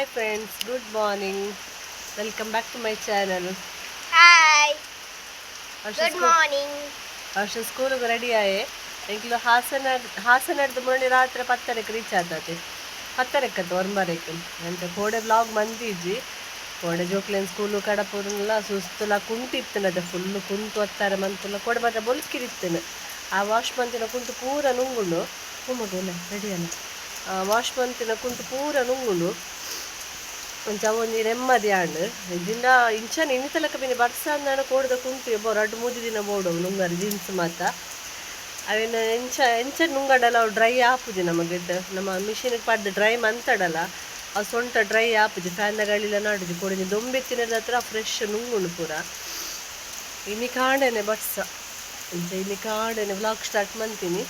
Hi friends, good morning, welcome back to my channel. Hi, good morning. Harsha ಸ್ಕೂಲಿಗೆ ready ಆಯೆ. ಎಂಕ್ಲು ಹಾಸನ ಹಾಸನಡ್ದು ಮುರಣಿ ರಾತ್ರಿ ಪತ್ತರಕ್ಕೆ reach ಆದತೆ. ಪತ್ತರಕ್ಕತ್ತು ಒಂಬರಕ್ಕೆ ಎಂತ ಕೋಡೆ ವ್ಲಾಗ್ ಮಂದಿಜ್ಜಿ. ಕೋಡೆ ಜೋಕ್ಲೆನ್ ಸ್ಕೂಲು ಕಡಪೂರ್ನೆಲ್ಲ ಸುಸ್ತುಲ ಕುಂಟಿತ್ತನದ ಫುಲ್ಲು ಕುಂಟು ಒತ್ತಾರೆ ಮಂತುಲ್ಲ. ಕೋಡೆ ಮಾತ್ರ ಬೊಲ್ಕಿರಿತ್ತನು. ಆ ವಾಶ್ ಮಂತಿನ ಕುಂಟು ಪೂರ ನುಂಗುಂಡು. ಮಗು ರೆಡಿ ಅಲ್ಲ. ವಾಶ್ ಮಂತಿನ ಕುಂಟು ಪೂರ ನುಂಗುಂಡು. ಒಂಚ ಒಂಜಿ ನೆಮ್ಮದಿ ಆಂಡ್. ಇಜ್ಜಿಂಡ ಇಂಚನ ಇನ್ನಿತಲಕ ಪಿನಿ ಬರ್ಸ ಅಂದಾಣ ಕೋಡ್ದ ಕುಂಟು ಎಬ್ಬೋ ರಡ್ಡ್ ಮೂಜಿ ದಿನ ಬೋಡು ನುಂಗರ್ ಜೀನ್ಸ್ ಮಾತ. ಅವೆನ್ ಎಂಚ ಎಂಚ ನುಂಗಡಲ ಅವು ಡ್ರೈ ಆಪುಜಿ ನಮಗೆ. ನಮ್ಮ ಮಿಷಿನ್ ಪಾಡ್ದು ಡ್ರೈ ಮಂತಡಲ ಅವು ಸೊಂಟ ಡ್ರೈ ಆಪುಜಿ. ಫ್ಯಾನ್ನ ಗಾಳಿಲ ನಾಡುಜಿ. ಕೋಡಿನ ದೊಂಬೆತ್ತಿನ ಹತ್ರ ಫ್ರೆಶ್ ನುಂಗುಂಡು ಪೂರ. ಇನಿ ಕಾಂಡೆನೆ ಬರ್ಸ. ಇಂಚ ಇನಿ ಕಾಂಡೆನೆ ವ್ಲಾಗ್ ಸ್ಟಾರ್ಟ್ ಮಂತೀನಿ.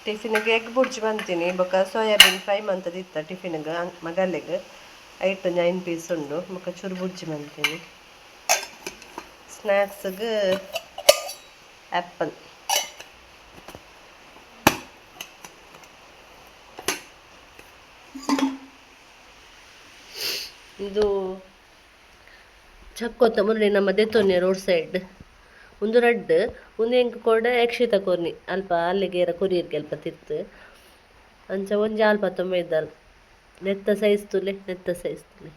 ಟಿಫಿನ್ಗೆ ಎಗ್ ಬುರ್ಜಿ ಮಂತೀನಿ, ಬೊಕ್ಕ ಸೋಯಾಬೀನ್ ಫ್ರೈ ಮಂತದಿತ್ತ ಟಿಫಿನ್ಗೆ ಮಗಲೆಗ್. ಐಟ್ 9 ಪೀಸ್ ಉಂಡು. ಬೊಕ್ಕ ಚೂರು ಬುರ್ಜಿ ಮಂತೀನಿ. ಸ್ನ್ಯಾಕ್ಸ್ಗೆ ಆ್ಯಪಲ್. ಇದು ಚಕ್ಕೊತ್ತ ಮುರಳಿ ನಮ್ಮ ದೆತ್ತೊನ್ನೆ ರೋಡ್ ಸೈಡ್. ಒಂದು ರಡ್ಡ್ ಒಂದು ಎಂಕ್ ಕೋಡೆ ಯಕ್ಷಿತ ಕೊರ್ನಿ ಅಲ್ಪ ಅಲ್ಲಿಗೆ ಕೊರಿಯರ್ಗೆ ಅಲ್ಪ ತಿರ್ತು. ಅಂಚ ಒಂಜಿ ಅಲ್ಪ ತೊಂಬೈದಲ್ ನೆತ್ತ ಸೈಜ್ ತುಲೆ, ನೆತ್ತ ಸೈಜ್ ತುಲೆ.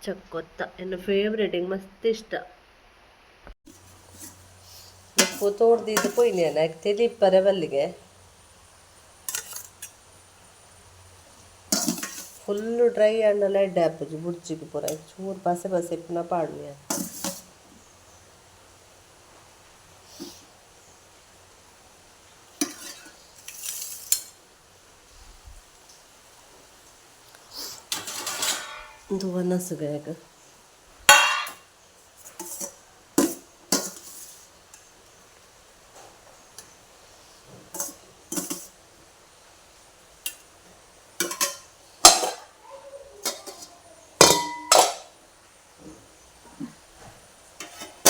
ಚಕ್ಕೊತ್ತ ಎನ್ನ ಫೇವ್ರೇಟ್, ಎಂಕ್ ಮಸ್ತ್ ಇಷ್ಟ. ಉಪ್ಪು ತೋಡ್ದಿದ್ದು ಪೋಯಿನಿ ಅಲ್ಲ ತೆಲಿಪ್ಪರೆ ಬಲ್ಲಿಗೆ. ಫುಲ್ಲು ಡ್ರೈ ಆಂಡಲ ಎಡ್ಡೆ ಆಪುಜಿ ಬುಡ್ಚಿಗ್ ಪೂರ. ಚೂರು ಪಸೆ ಪಸೆ ಇಪ್ಪುನ ಪಾಡುವೆ. ಉಂದು ವನಸುಗಾಯಗ್.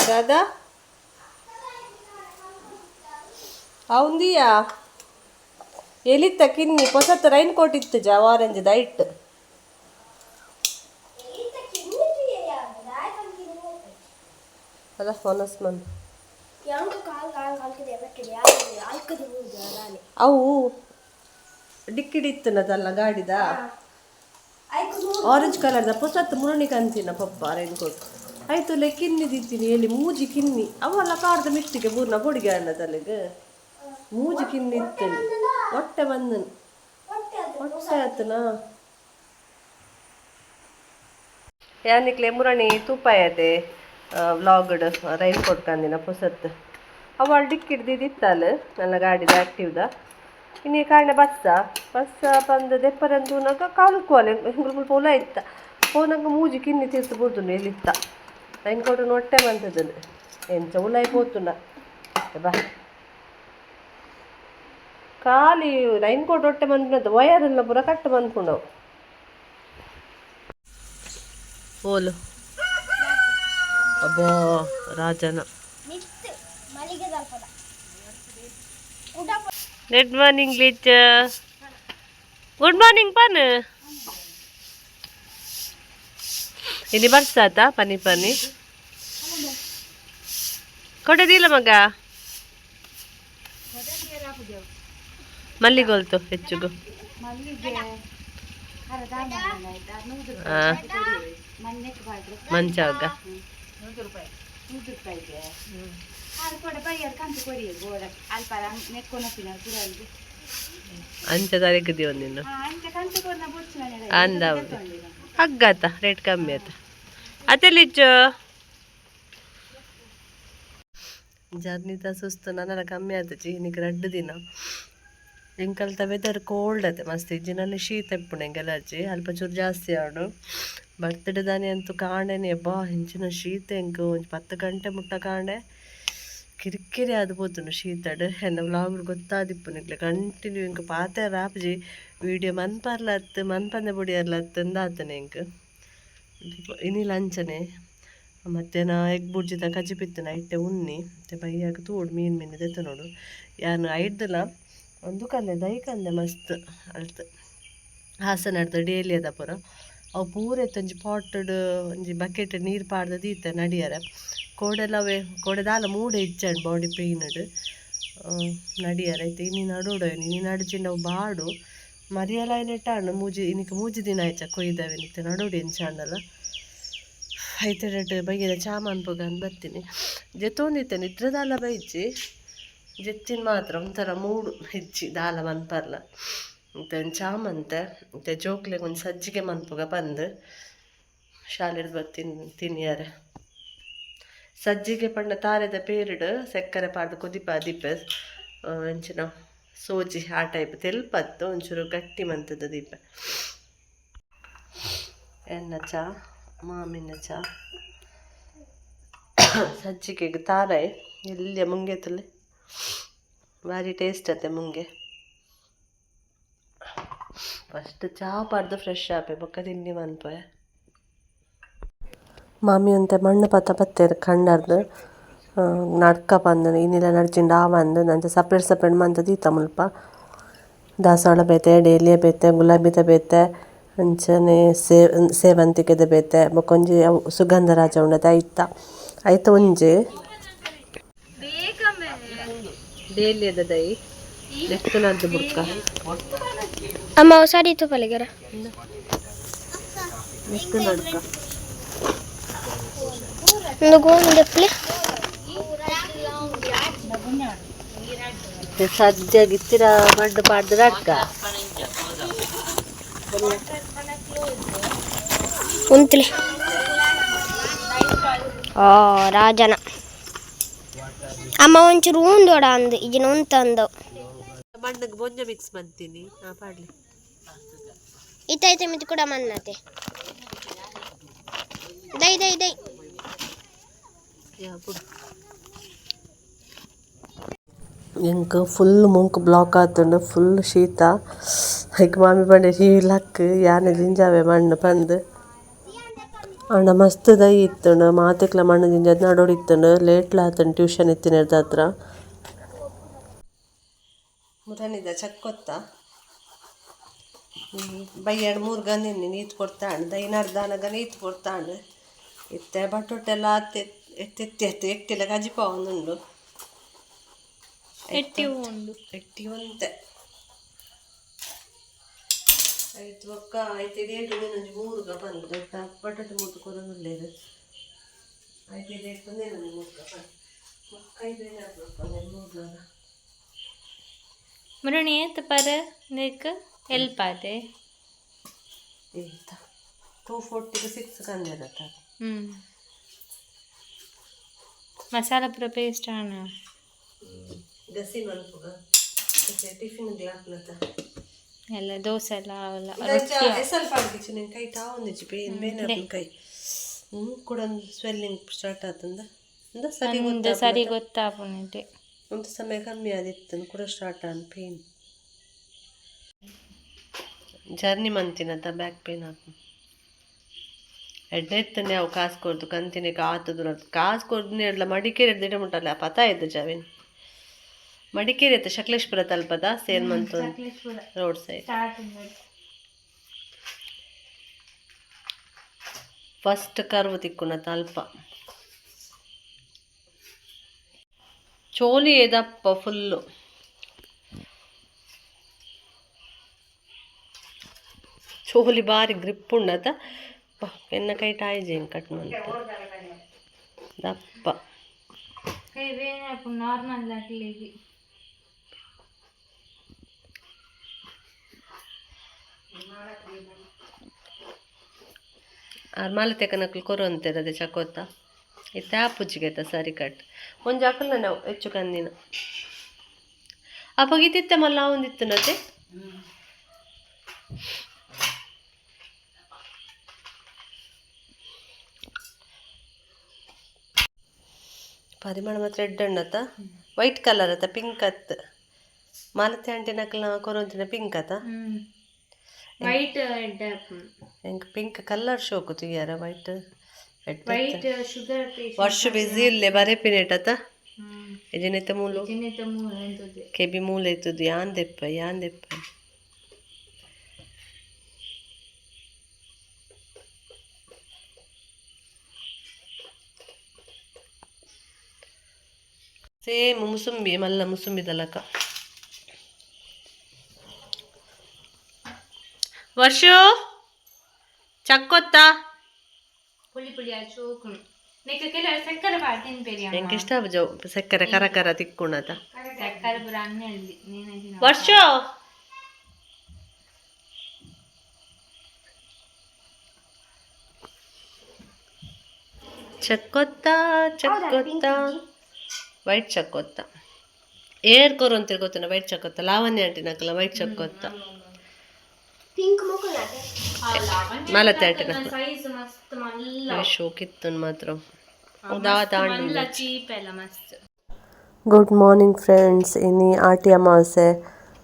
ದಾದಾ ಅವುಂದಿಯಾ ಎಲಿತ್ತ ಕಿನ್ನಿ ಪೊಸತ್ ರೈನ್ ಕೋಟ್ ಇತ್ತು ಜಾ ಆರೆಂಜ್ ಐಟ್. ಅಲ್ಲ ಫೋನಸ್ ಮನ್ ಅವು ಡಿಕ್ಕಿಡಿತ್ತನದಲ್ಲ ಗಾಡಿದ ಆರೆಂಜ್ ಕಲರ್ದ ಪೊಸತ್ ಮುರಣಿ ಕಂತಿನ ಪಪ್ಪ ರೈನ್ ಕೋಟ್ ಆಯ್ತು. ಲೇ ಕಿನ್ನಿ ದಿತ್ತೀನಿ ಎಲ್ಲಿ ಮೂಜಿ ಕಿನ್ನಿ ಅವಲ್ಲ ಕಾರ್ದ ಮಿಸ್ಟಿಗೆ ಬೂರ್ನ ಬೊಡಿಗೆ ಅಣ್ಣದಲ್ಲಿಗೆ ಮೂಜಿ ಕಿನ್ನಿ ಇತ್ತೇನೆ. ಹೊಟ್ಟೆ ಬಂದನು, ಹೊಟ್ಟೆ ಆತನಾ. ಯಾನಿಕ್ಲೆ ಮುರಣಿ ತೂಪಾಯತೆ ವ್ಲಾಗ್ಡ್ ರೈನ್ ಕೋಟ್ ಕಂದಿನ ಪೊಸತ್ ಅವಳು ಡಿಕ್ಕಿಡ್ದಿತ್ತಿತ್ತಲ್ಲ ನನ್ನ ಗಾಡಿದ ಆ್ಯಕ್ಟಿವ್ದ. ಇನ್ನು ಕಾರಣ ಬಸ್ಸ ಬಸ್ಸ ಬಂದು ದೆಪ್ಪರಂತೂನಾಗ ಕಾಲುಕುವಲ್ಲ ಮುಲ್ಪ ಉಲ ಇತ್ತ ಪೋನಾಗ ಮೂಜಿ ಕಿನ್ನಿ ತೀರ್ತು ಬೂರ್ದುಂಡು. ಎಲ್ಲಿತ್ತ ರೈನ್ ಕೋಟ್ ಹೊಟ್ಟೆ ಬಂತದ್ದು ಎಂಚ ಉಲಾಯಿ ಪೋತುಂಡ ಬಾ ಖಾಲಿ ರೈನ್ ಕೋಟ್ ಹೊಟ್ಟೆ ಬಂದ್ಬಿಡದು. ವಯರ್ ಎಲ್ಲ ಪೂರ ಕಟ್ಟು ಬಂದ್ಕೊಂಡವು. ಓಲು ಅಬ್ಬಾ ರಾಜನ. ಗುಡ್ ಮಾರ್ನಿಂಗ್ ಲೀಚ, ಗುಡ್ ಮಾರ್ನಿಂಗ್ ಪನ್. ಇಲ್ಲಿ ಬರ್ಸಾತ ಪನಿ ಪನಿ ಕೊಡದಿಲ್ಲ ಮಗ. ಮಲ್ಲಿಗೋಲ್ತು ಹೆಚ್ಚುಗು. ಮಂಚಾಗ ಅಂಚ ತಾರೀಕು ದಿವೊಂದಿನ್ನು ಅಂದ ಹಗ್ಗಾತ ರೇಟ್ ಕಮ್ಮಿ ಆತ. ಅತೆಲಿಚ್ಚು ಜರ್ನಿತ ಸುಸ್ತು ನನ್ನಲ ಕಮ್ಮಿ ಆತಚಿ. ಇನ್ನಿಗೆ ರಡ್ಡು ದಿನ ಎಂಕಲ್ತ ವೆದರ್ ಕೋಲ್ಡ್ ಅತೆ ಮಸ್ತ್. ಇಜ್ಜಿ ನನ್ನ ಶೀತ ಇಪ್ಪುಂಡು ಎಂಕ್ ಎಲರ್ಜಿ ಅಲ್ಪ ಚೂರು ಜಾಸ್ತಿ ಆವಡು. ಬರ್ತ್ಡೇ ದಾನಿ ಅಂತೂ ಕಾಂಡೆನೆ ಅಬ್ಬಾ ಇಂಚಿನ ಶೀತ ಎಂಕ್. ಒಂಜಿ 10 ಗಂಟೆ ಮುಟ್ಟ ಕಾಂಡೆ ಕಿರಿಕಿರಿ ಆದ್ ಪೋತುಂಡು ಶೀತಡ್. ಎನ್ನ ವ್ಲಾಗ್ ಗೊತ್ತಾದಿಪ್ಪು ನಿಕ್ಲೆ. ಕಂಟಿನ್ಯೂ ಎಂಕ್ ಪಾತೆರ ಆಪುಜಿ. ವೀಡಿಯೋ ಮನ್ಪರ್ಲತ್ತು ಮನ್ಪಂದೆ ಬುಡಿಯರ್ಲತ್ತು ಅಂದಾತನೆ ಎಂಕ್. ಇನಿಲ ಅಂಚನೆ ಮಧ್ಯಾಹ್ನ ಎಗ್ ಬುರ್ಜಿದ ಕಜಿಪಿತ್ತು ನೈಟೆ ಉನ್ನಿ. ಮತ್ತೆ ಬಯ್ಯಾಗ ತೂಡು ಮೀನು ಮೀನು ದೆತ್ತನೋಡು. ಯಾನ್ ಐಡ್ದಲ ಒಂದು ಕಂದೆ ದೈ ಕಂದೆ ಮಸ್ತ್ ಅಲ್ತ್ ಹಾಸನಡ್ದು ಡೇಲಿಯದ ಪೂರ ಅವು ಪೂರ ಒಂಜಿ ಪಾಟ್ಡ್ ಒಂಜಿ ಬಕೆಟ್ ನೀರು ಪಾಡ್ದು ದೀತೆ ನಡಿಯರೆ ಕೋಡೆಲವೇ ಕೋಡೆ ದಾಲ ಮೂಡೆ ಇಜ್ಜಂಡ್ ಬಾಡಿ ಪೇಯ್ನ್ಡ್ ನಡಿಯರೆ ಐತೆ ಇನಿ ನಡೋಡು ಇನಿ ನಡಿಜಿಂಡ ಅವು ಬಾಡು ಮರಿಯಲ ನೆಟ್ಟಾಂಡ್ ಮೂಜಿ ಇನಿಕ್ ಮೂಜಿ ದಿನ ಆಯ್ಚ ಕೊಯ್ದವೆ ಇತ್ತೆ ನಡೋಡು ಎಂಚಾಂಡಲ ಐತೆಡ್ ಬಯ್ಯದ ಚಾ ಮನ್ಪುಗಂದ್ ಬತ್ತೀನಿ ಜೆತ್ತೊಂದಿತ್ತೆ ನಿದ್ರೆ ದಾಲ ಬೈಜಿ ಜೆತ್ತಿನ ಮಾತ್ರ ಒಂಥರ ಮೂಡು ಇಜ್ಜಿ ದಾಲ ಮನ್ಪರ್ಲ ಇತ್ತೆ ಒಂಜಿ ಚಾ ಮಂತೆ ಇತ್ತೆ ಜೋಕ್ಲೆಗ್ ಒಂಜಿ ಸಜ್ಜಿಗೆ ಮನ್ಪುಗ ಪಂದ್ ಶಾಲೆಡ್ ಬತ್ತೀನಿ ತಿನಿಯರೆ ಸಜ್ಜಿಗೆ ಪಂಡ ತಾರೆದ ಪೇರ್ಡ್ ಸಕ್ಕರೆ ಪಾಡ್ದ್ ಕೊದಿಪ ದೀಪೆ ಅಂಚಿನ ಸೋಜಿ ಆ ಟೈಪ್ ತೆಲ್ಪತ್ತು ಒಂಚೂರು ಗಟ್ಟಿ ಮಂತದ ದೀಪ ಎನ್ನ ಚಾ ಮಾಮಿನ ಚಾ ಸಜ್ಜಿಗೆಗ್ ತಾರಾಯಿ ಎಲ್ಯ ಮುಂಗೆ ತುಲೆ ಭಾರಿ ಟೇಸ್ಟ್ ಅತ್ತೆ ಮುಂಗೆ ಫಸ್ಟ್ ಚಾ ಪಾಡ್ದು ಫ್ರೆಶ್ ಆಪೆ ಬೊಕ್ಕ ತಿಂಡಿ ಮನ್ಪೆ ಮಾಮಿ ಒಂತೆ ಮಣ್ಣು ಪತ್ತ ಪತ್ತೇರು ಕಂಡರ್ದು ನಡ್ಕ ಪಂದ್ ಇನಿಲ ನಡ್ಚಿಂಡ ಆವಂದ್ ಅಂಚ ಸಪ್ರೇಟ್ ಸಪ್ರೇಟ್ ಮಂತ್ ದೀತ ಮುಲ್ಪ ದಾಸವಾಳ ಬೇತೆ ಡೇಲಿಯ ಬೇತೆ ಗುಲಾಬಿದ ಬೇತೆ ಅಂಚನೆ ಸೇವಂತಿಗೆದ ಬೇತೆ ಬೊಕೊಂಜಿ ಅವು ಸುಗಂಧರಾಜ ಉಂಡತೆ ಐತ ಐತ ಒಂಜಿ ಡೇಲಿಯದ ದೈ ನೆತ್ತನದ್ದು ಬುಡ್ಕ ಅಮ್ಮ ಸಾರಿ ತೂಪಲಿಗರ ನೆಕ್ಕು ನಡ್ಕ ಒಂದು ಗೋವಿಂದ ದೆಪ್ಲಿ ಸಜ್ಜಾಗಿ ಇತ್ತಿರ ಮಡ್ಡು ಪಾಡ್ದು ನಡ್ಕ ಉಂತ್ಲಿ ಓ ರಾಜನ ಅಮ್ಮ ಒಂಚೂರು ಊಂದೋಡ ಅಂದು ಇಜಿನ ಉಂತಂದು ಮಣ್ಣಿಗೆ ಬೊಂಜ ಮಿಕ್ಸ್ ಮಂತೀನಿ ಹಾಂ ಪಾಡ್ಲಿ ಇತ್ತೈತೆ ಮಿತಿ ಕೂಡ ಮನ್ನತೆ ದೈ ದೈ ದೈ ಎಂಕ್ ಫುಲ್ ಮೂಂಕು ಬ್ಲಾಕ್ ಆತುಂಡು ಫುಲ್ ಶೀತ ಐಕ್ ಮಾಮಿ ಪಂಡೆ ಈ ಲಕ್ ಯಾನೆ ಜಿಂಜಾವೆ ಮಣ್ಣು ಪಂದ್ ಆಂಡ ಮಸ್ತ್ ದೈ ಇತ್ತುಂಡು ಮಾತೆಕ್ಲ ಮಣ್ಣು ಜಿಂಜಾದ್ ನಡೋಡು ಇತ್ತುಂಡು ಲೇಟ್ಲ ಆತುಂಡು ಟ್ಯೂಷನ್ ಇತ್ತಿನೆರ್ದ ಹತ್ರ ಮುರನಿದ ಚಕ್ಕೊತ್ತ ಬಯ್ಯಡ್ ಮೂರು ಗಂದಿನಿ ನೀತು ಕೊಡ್ತಾಂಡು ದೈನರ್ದಾನಗ ನೀತು ಕೊಡ್ತಾಂಡು ಇತ್ತೆ ಬಟೊಟ್ಟೆಲ್ಲ ಎತ್ತೆತ್ತಿ ಎತ್ತಿ ಎಟ್ಟಿಲ ಕಜಿಪಾವೊಂದುಂಡು ಎಟ್ಟಿ ಉಂಡು ಎಟ್ಟಿ ಒಂತೆ ಆಯ್ತು ಬೊಕ್ಕ ಆಯ್ತು ಇಡೀ ಒಂಜಿ ಮೂರುಗ ಬಂದು ದೊಡ್ಡ ಬಟಾಟೆ ಮೂತು ಕೊರೊಂದುಲ್ಲೆರ್ ಆಯ್ತು ಇಡೀ ಒಂಜಿ ಮೂರುಗ ಬಂದು ಬೊಕ್ಕ ಐದು ಮೂರ್ನಾಗ ಮುರಣಿ ಏತ್ ಪರ ನೆಕ್ ಎಲ್ಪ ಆತೆ ಏತ 246 ಕಂದಿರತ್ತ. ಹ್ಮ್ ಮಸಾಲ ಪೂರ ಪೇಸ್ಟ್ ಆಣ. ಗಸಿ ಮನ್ಪುಗ ಟಿಫಿನ್ ಗ್ಲಾಪ್ಲತ. ಎಲ್ಲ ದೋಸೆ ಎಲ್ಲ ಅವೆಲ್ಲ. ಎಸಲ್ ಪಾಡ್ದಿಚ್ಚು ನಿನ್ ಕೈ ಟಾವೊಂದಿಜ್ಜಿ ಪೇನ್ ಬೇನ್ ಆಪುಂಡು ಕೈ ಕೂಡ ಸ್ವೆಲ್ಲಿಂಗ್ ಸ್ಟಾರ್ಟ್ ಆತಂದ ಅಂದ ಸರಿ. ಒಂದು ಸರಿ ಗೊತ್ತಾಪುನಟೆ. ಒಂದು ಸಮಯ ಕಮ್ಮಿ ಆದಿತ್ತು ಕೂಡ ಸ್ಟಾರ್ಟ್ ಆನ್ ಪೇನ್ ಜರ್ನಿ ಮಂತಿನತ ಬ್ಯಾಕ್ ಪೇನ್ ಆಪು ಎಡ್ಡೆ ಇತ್ತನೆ ಅವು ಕಾಸು ಕೊರ್ದು ಕಂತಿನಿಗೆ ಆತ ದೂರ ಕಾಸು ಕೊರ್ದು ನೇಡ್ಲ ಮಡಿಕೇರಿ ಹಿಡ್ದಿಡ ಮುಟ್ಟಲ್ಲ ಪತ ಇದ್ದು ಜಾವಿನ್ ಮಡಿಕೇರಿ ಇತ್ತು ಸಕಲೇಶ್ಪುರ ತಲುಪದ ಸೇರ್ ಮಂತು ರೋಡ್ ಸೈಡ್ ಫಸ್ಟ್ ಕರ್ವ್ ತಿಕ್ಕುನ ತಲ್ಪ ಚೋಲಿ ಎದಪ್ಪ ಫುಲ್ಲು ಚೋಲಿ ಬಾರಿ ಗ್ರಿಪ್ ಉಂಡತ ಎನ್ನ ಕೈ ಟಾಯ್ಜಿ ಕಟ್ ಮಂತ ದಪ್ಪ. ಕೈ ಬೇನೆ ನಾರ್ಮಲ್ ಆಗ್ಲಿಗೆ. ಆರ್ ಮಾಲತೆ ಕನಕಲು ಕೊರು ಅದೇ ಚಕೋತ ಇತ್ತೆ ಆಪುಜ್ಜಿಗೆತ ಸರಿ ಕಟ್ ಒಂಜಿ ಅಕಲ್ನ ನಾವು ಹೆಚ್ಚು ಕಂದಿನ ಅಪಗ ಇತ್ತಿತ್ತೆ ಮಲ್ಲ ಒಂದಿತ್ತು ನತೆ. ಪರಿಮಳ ಮಾತ್ರ ರೆಡ್ ಅಣ್ಣತ ವೈಟ್ ಕಲರ್ ಅತ್ತ ಪಿಂಕ್ ಅತ್ ಮಾಲತಿ ಆಂಟಿನಕಲ್ನ ಕೊರೊಂತಿನ ಪಿಂಕ್ ಅತ್ತ. ವೈಟ್ ಎಡ್ಡೆ ಎಂಕ್ ಪಿಂಕ್ ಕಲರ್ ಶೋಕು ತೂಯರ ವೈಟ್. White sugar. ವರ್ಷ ಬಿಸಿ ಇಲ್ಲೇ ಬರೇ ಪಿನೇಟ್ ಅತ್ತ. ಇಜಿನಿತ ಮೂಲು ಇಜಿನಿತ ಮೂಲು ಎಂತದೆ ಕೆಬಿ ಮೂಲೆ ಇತ್ತದು ಯಾಂದೆಪ್ಪ ಯಾಂದೆಪ್ಪ ಸೇಮ್ ಮುಸುಂಬಿ ಮಲ್ಲ ಮುಸುಂಬಿದಲಕ ವರ್ಷು ಚಕ್ಕೊತ್ತ ಪುಳಿ ಪುಳಿ ಚೋಕುನು ನೆಕ್ ಕೆಲವು ಸಕ್ಕರೆ ಬಾಳ ತಿನ್ಪೇರಿ ಅಮ್ಮ ಎಂಕ್ ಇಷ್ಟ ಜೋ ಸಕ್ಕರೆ ಕರ ಕರ ತಿಕ್කුಣತ ಸಕ್ಕರೆ ಪೂರ ಅನ್ನೆಳ್ದಿ ನೀನು ವರ್ಷು ಚಕ್ಕೊತ್ತ ಚಕ್ಕೊತ್ತ ವೈಟ್ ಚಕ್ಕೊತ್ತ ಏರ್ ಕೊರು ಅಂತ ಗೊತ್ತನ ವೈಟ್ ಚಕ್ಕೊತ್ತ ಲಾವಣ್ಯ ಆಂಟಿ ನಕಲ ವೈಟ್ ಚಕ್ಕೊತ್ತ ಪಿಂಕ್ ಮುಕುಲಾತೆ ಮಲತೆ ಆಂಟಿ ನಕಲ ಸೈಜ್ ಮಸ್ತ್ ಮಲ್ಲ ಶೋಕಿತ್ತು ಮಾತ್ರ ದಾದ ಮಲ್ಲ ಚೀಪ್ ಎಲ್ಲ ಮಸ್ತ್ ಗುಡ್ ಮಾರ್ನಿಂಗ್ ಫ್ರೆಂಡ್ಸ್ ಇನಿ ಆಟಿ ಅಮಾವಾಸ್ಯೆ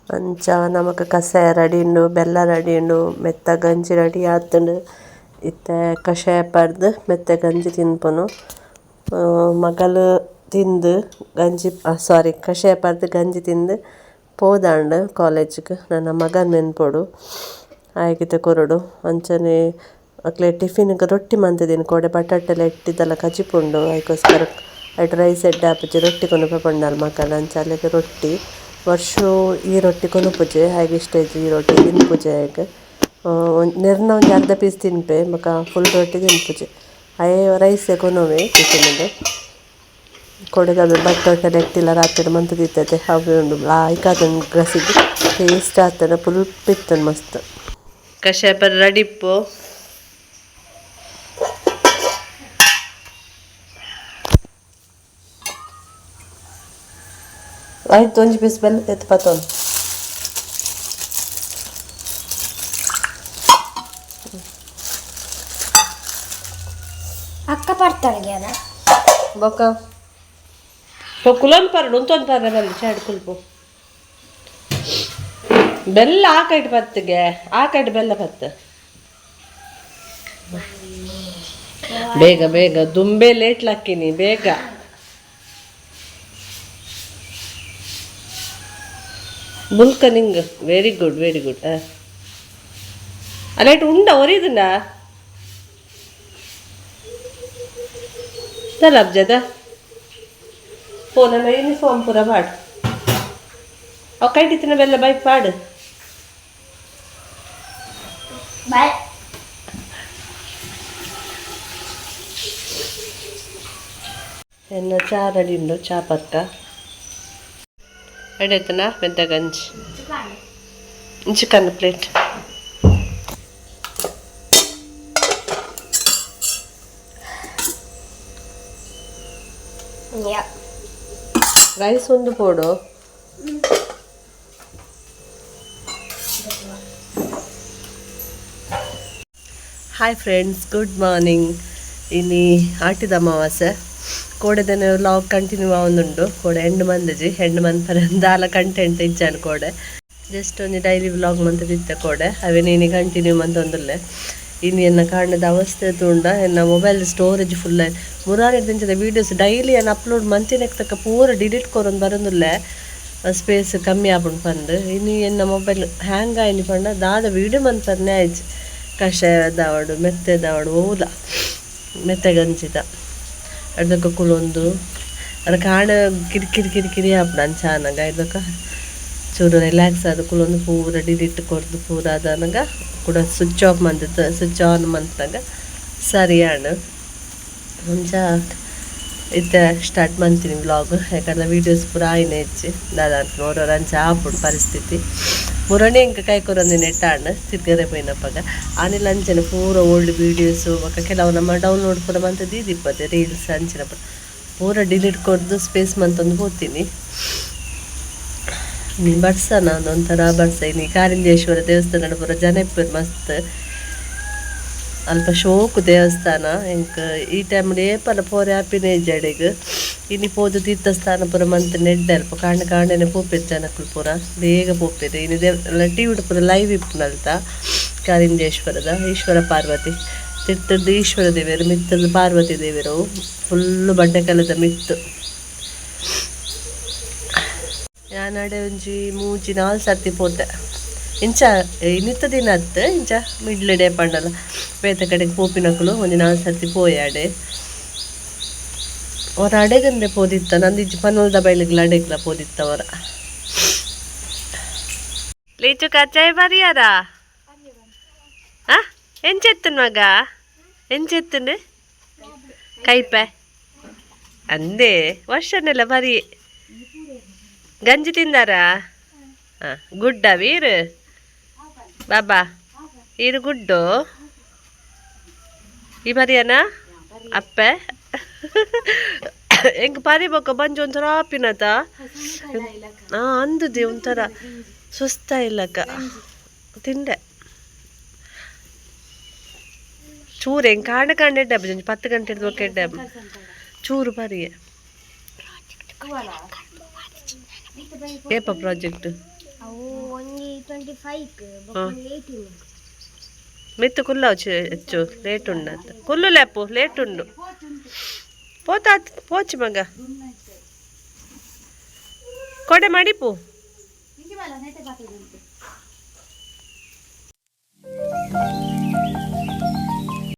ಅಂಚ ನಮಕ್ ಕಷಾಯ ರೆಡಿ ಉಂಡು ಬೆಲ್ಲ ರೆಡಿ ಉಂಡು ಮೆತ್ತ ಗಂಜಿ ರೆಡಿ ಆತುಂಡು ಇತ್ತೆ ಕಷಾಯ ಪರ್ದು ಮೆತ್ತ ಗಂಜಿ ತಿನ್ಪುನು ಮಗಲ್ ತಿಂದು ಗಂಜಿ ಸಾರಿ ಕಷಾಯ ಪರ್ದು ಗಂಜಿ ತಿಂದು ಪೋದಾಂಡ್ ಕಾಲೇಜ್ಗ್ ನನ ಮಗನ್ ಮೆನ್ಪೊಡು ಆಯಗಿತ ಕೊರೊಡು ಅಂಚನೆ ಅಕ್ಲೆ ಟಿಫಿನ್ಗ್ ರೊಟ್ಟಿ ಮಂತಿದ್ದೀನಿ ಕೋಡೆ ಬಟಾಟೆಲ್ಲ ಇಟ್ಟಿದ್ದೆಲ್ಲ ಕಜಿಪುಂಡು ಐಕೋಸ್ಕರ ಐಟ್ ರೈಸ್ ಎಡ್ಡೆ ಆಪುಜಿ ರೊಟ್ಟಿ ಕೊನೊಪೆ ಪಂಡಲ್ ಮಕ್ಕಳ ಅಂಚ ಅಲೆಗ್ ರೊಟ್ಟಿ ವರ್ಷು ಈ ರೊಟ್ಟಿ ಕೊನೊಪುಜೆ ಆಯಗ್ ಇಷ್ಟ ಇಜ್ಜಿ ಈ ರೊಟ್ಟಿ ತಿನ್ಪುಜೆ ಆಯಗ್ ನೆರ್ನ ಒಂಜಿ ಅರ್ಧ ಪೀಸ್ ತಿನ್ಪೆ ಬೊಕ ಫುಲ್ ರೊಟ್ಟಿ ತಿನ್ಪುಜೆ ಆಯೆ ರೈಸೇ ಕೊನೊವೆ ಟಿಫಿನ್ಗ್ ಕೊಡೆದ ಬಟ್ಟೊಟ್ಟೆ ಎಟ್ಟಿಲ್ಲ ರಾತ್ರಿ ಮಂತ್ ದೀತತೆ ಅವೇ ಉಂಡು ಲಾಯ್ಕ್ ಗಸಿದ್ ಟೇಸ್ಟ್ ಆತನ ಪುಲ್ಪಿತ್ತನ್ ಮಸ್ತ್ ಕಷಾಯ ಪರ ರೆಡಿ ಇಪ್ಪು ಆಯ್ತು ಒಂಜಿ ಪೀಸ್ ಬೆಲ್ಲ ಎತ್ತು ಪತ್ತೊಂದು ಅಕ್ಕ ಪಡ್ತಾಳೆ ಅದ ಬೊಕ್ಕ ಕುಲೊಂದು ಪರಡು ಉಂತೊಂದು ಪರ ಬಲ್ಲಿ ಚಾಡ್ ಕುಲ್ಪು ಬೆಲ್ಲ ಆ ಕೈಟ್ ಪತ್ತಿಗೆ ಆ ಕೈಟ್ ಬೆಲ್ಲ ಪತ್ತು ಬೇಗ ಬೇಗ ದುಂಬೆ ಲೇಟ್ ಲಾಕಿನಿ ಬೇಗ ಬುಲ್ಕ ನಿಂಗ್ ವೆರಿ ಗುಡ್ ವೆರಿ ಗುಡ್ ಅಲ್ಲೇಟ್ ಉಂಡ ಒರಿದುಂಡ ಅಬ್ಜದ ಪೋ ನನ್ನ ಯೂನಿಫಾರ್ಮ್ ಪೂರ ಪಾಡು ಅವು ಕೈಟಿತ್ತಿನ ಬೆಲ್ಲ ಬೈಕ್ ಪಾಡು ಬಾಯ್ ಎನ್ನ ಚಾ ರೆಡಿ ಉಂಡು ಚಾ ಪಕ್ಕ ರೆಡಿ ಆಯ್ತನಾ ಮೆಂತ ಗಂಜಿ ಚಿಕನ್ ಪ್ಲೇಟ್ ಯಾ ರೈಸ್ ಒಂದು ಪೋಡು ಹಾಯ್ ಫ್ರೆಂಡ್ಸ್ ಗುಡ್ ಮಾರ್ನಿಂಗ್ ಇನಿ ಆಟಿದ ಅಮಾವಾಸ್ಯೆ ಕೋಡೆದನೆ ವ್ಲಾಗ್ ಕಂಟಿನ್ಯೂ ಆವೊಂದುಂಡು ಕೋಡೆ ಎಂಡ್ ಮಂದಜಿ ಎಂಡ್ ಮಂತ್ ದಾಲ ಕಂಟೆಂಟ್ ಇಜ್ಜಾನ್ ಕೋಡೆ ಜಸ್ಟ್ ಒಂಜಿ ಡೈಲಿ ವ್ಲಾಗ್ ಮಂತದಿತ್ತೆ ಕೋಡೆ ಅವೇನು ಇನಿ ಕಂಟಿನ್ಯೂ ಮಂತೊಂದುಲ್ಲೆ ಇನಿ ಎನ್ನ ಕಾರಣದ ಅವಸ್ಥೆ ತೂಂಡ ಎನ್ನ ಮೊಬೈಲ್ ಸ್ಟೋರೇಜ್ ಫುಲ್ ಮುರಾನಿ ದಿಂಚದ ವೀಡಿಯೋಸ್ ಡೈಲಿ ಏನು ಅಪ್ಲೋಡ್ ಮಂತಿನೆಕ್ ತಕ್ಕ ಪೂರ ಡಿಲೀಟ್ ಕೊರೊಂದು ಬರೊಂದುಲ್ಲೆ ಸ್ಪೇಸ್ ಕಮ್ಮಿ ಆಪುಂಡು ಪಂದ್ ಇನಿ ಎನ್ನ ಮೊಬೈಲ್ ಹ್ಯಾಂಗ್ ಆಯ್ನಿ ಪಂಡ ದಾದ ವೀಡಿಯೋ ಮಂತರ್ನೆ ಆಯ್ಜಿ ಕಷಾಯ ದಾವಡು ಮೆತ್ತೆ ದಾವಡು ಓಲ ಮೆತ್ತೆ ಗಂಜಿದ ಅರ್ಧಕ್ಕ ಕುಲೊಂದು ಅದ ಕಾಣ ಕಿರಿಕಿರಿ ಕಿರಿಕಿರಿ ಆಪುಂಡು ಅಂಚ ಆನಗ ಐದಕ್ಕ ಚೂರು ರಿಲ್ಯಾಕ್ಸ್ ಆದ್ ಕುಲೊಂದು ಪೂರ ಡಿಲೀಟ್ ಕೊರ್ದು ಪೂರ ಆದನಗ ಕುಡ ಸ್ವಿಚ್ ಆಫ್ ಮಂತಿತ್ತು ಸ್ವಿಚ್ ಆನ್ ಮಂತ್ನಾಗ ಸರಿ ಆಂಡ್ ಅಂಚ ಇತ್ತೆ ಸ್ಟಾರ್ಟ್ ಮಂತೀನಿ ವ್ಲಾಗ್ ಯಾಕಂದ್ರೆ ವೀಡಿಯೋಸ್ ಪೂರ ಆಯ್ನೆ ಹೆಚ್ಚಿ ದಾದ ನೋಡೋರು ಅಂಚ ಆಪುಂಡು ಪರಿಸ್ಥಿತಿ ಮುರಣಿ ಇಂಕ ಕೈ ಕೊರೊಂದು ನೆಟ್ಟಾಂಡ್ ತಿರ್ಗರೆ ಪೋಯಿನಪಗ ಆನಿಲ್ ಅಂಚನೆ ಪೂರ ಓಲ್ಡ್ ವೀಡಿಯೋಸು ಬೊಕ ಕೆಲವು ನಮ್ಮ ಡೌನ್ಲೋಡ್ ಪೂರ ಮಂತ್ ದೀದಿಪ್ಪತೆ ರೀಲ್ಸ್ ಅಂಚಿನ ಪೂರ ಪೂರ ಡಿಲೀಟ್ ಕೊರ್ದು ಸ್ಪೇಸ್ ಮಂತೊಂದು ಪೋತೀನಿ ನೀ ಬರ್ಸನ ಒಂಥರ ಬರ್ಸ ಇನಿ ಕಾರಿಂಜೇಶ್ವರ ದೇವಸ್ಥಾನ ಪೂರ ಜನ ಇಪ್ಪೆರ್ ಮಸ್ತ್ ಅಲ್ಪ ಶೋಕು ದೇವಸ್ಥಾನ ಎಂಕ್ ಈ ಟೈಮ್ ಏಪಲ ಪೋರೆ ಆಪಿನ ಜಡೆಗ್ ಇನಿ ಪೋದು ತೀರ್ಥಸ್ಥಾನ ಪೂರ ಮಂತ್ ನೆಡ್ಡೆ ಅಲ್ಪ ಕಾಂಡೆ ಕಾಂಡೆನೆ ಪೋಪೆರ್ ಜನಕುಲು ಪೂರ ಬೇಗ ಪೋಪೆರ್ ಇನಿ ದೇವ್ ಟಿವಿಡ್ ಪೂರ ಲೈವ್ ಇಪ್ಪುನಲ್ತ ಕಾರಿಂಜೇಶ್ವರದ ಈಶ್ವರ ಪಾರ್ವತಿ ತಿರ್ತದ್ದು ಈಶ್ವರ ದೇವರು ಮಿತ್ತದ್ದು ಪಾರ್ವತಿ ದೇವರು ಫುಲ್ಲು ಬಂಡೆಕಲ್ಲದ ಮಿತ್ತು. ಯಾನಡೆ ಒಂಜಿ ಮೂಜಿ ನಾಲ್ ಸರ್ತಿ ಪೋತೆ. ಇಂಚ ಇನ್ನಿತ್ತ ದಿನ ಅತ್ತು ಇಂಚ ಮಿಡ್ಲ್ ಡೇ ಪಂಡಲ ಬೇತೆ ಕಡೆಗೆ ಪೋಪಿನಕುಲು ಒಂಜಿ ನಾಲ್ ಸರ್ತಿ ಪೋಯಾಡೆ. ಅವರ ಅಡೆಗಂದೆ ಪೋದಿತ್ತ ನಂದಿಜ್ಜಿ ಪನೋಲ್ದ ಬೈಲಿಗ್ಲ ಅಡೆಗ್ಲ ಪೋದಿತ್ತ ಅವರ. ಲೀಚು ಕಚ್ಚಾಯ ಬರಿಯಾರ ಆ ಎಂಚೆತ್ತನ್ ಮಗ ಎಂಚೆತ್ತನ್ ಕೈಪೆ ಅಂದೇ ವರ್ಷನೆಲ್ಲ ಬರಿ ಗಂಜಿ ತಿಂದಾರಾ? ಹಾಂ, ಗುಡ್ಡ ವೀರ್ ಬಾಬಾ ಈರು ಗುಡ್ಡು ಈ ಬರಿಯನಾ ಅಪ್ಪೆ ಎಂಕ್ ಪರಿ ಬೊಕ್ಕ ಬಂಜಿ ಒಂಥರ ಆಪಿನತ. ಹಾಂ, ಅಂದದೆ ಒಂಥರ ಸುಸ್ತ ಇಲ್ಲಕ್ಕ. ತಿಂಡೆ ಚೂರು ಎಂಕ್ ಕಾಂಡ ಕಾಂಡ ಎಡ್ಡೆ ಒಂಜಿ 10 ಗಂಟೆ ಬೊಕ್ಕ ಎಡ್ಡೆ ಚೂರು ಬರಿಯೆ. ಏಪ ಪ್ರಾಜೆಕ್ಟ್? ಅವು ಒಂಜಿ 25 ಬೊಕ್ಕ 18. ಮಿತ್ತು ಕುಲ್ಲಾವು ಹೆಚ್ಚು ಲೇಟ್ ಉಂಡು ಅಂತ ಕುಲ್ಲು ಲ್ಯಾಪು ಲೇಟ್ ಉಂಡು ಪೋತಾ ಪೋಚು ಮಗ ಕೊಡೆ ಮಡಿಪು.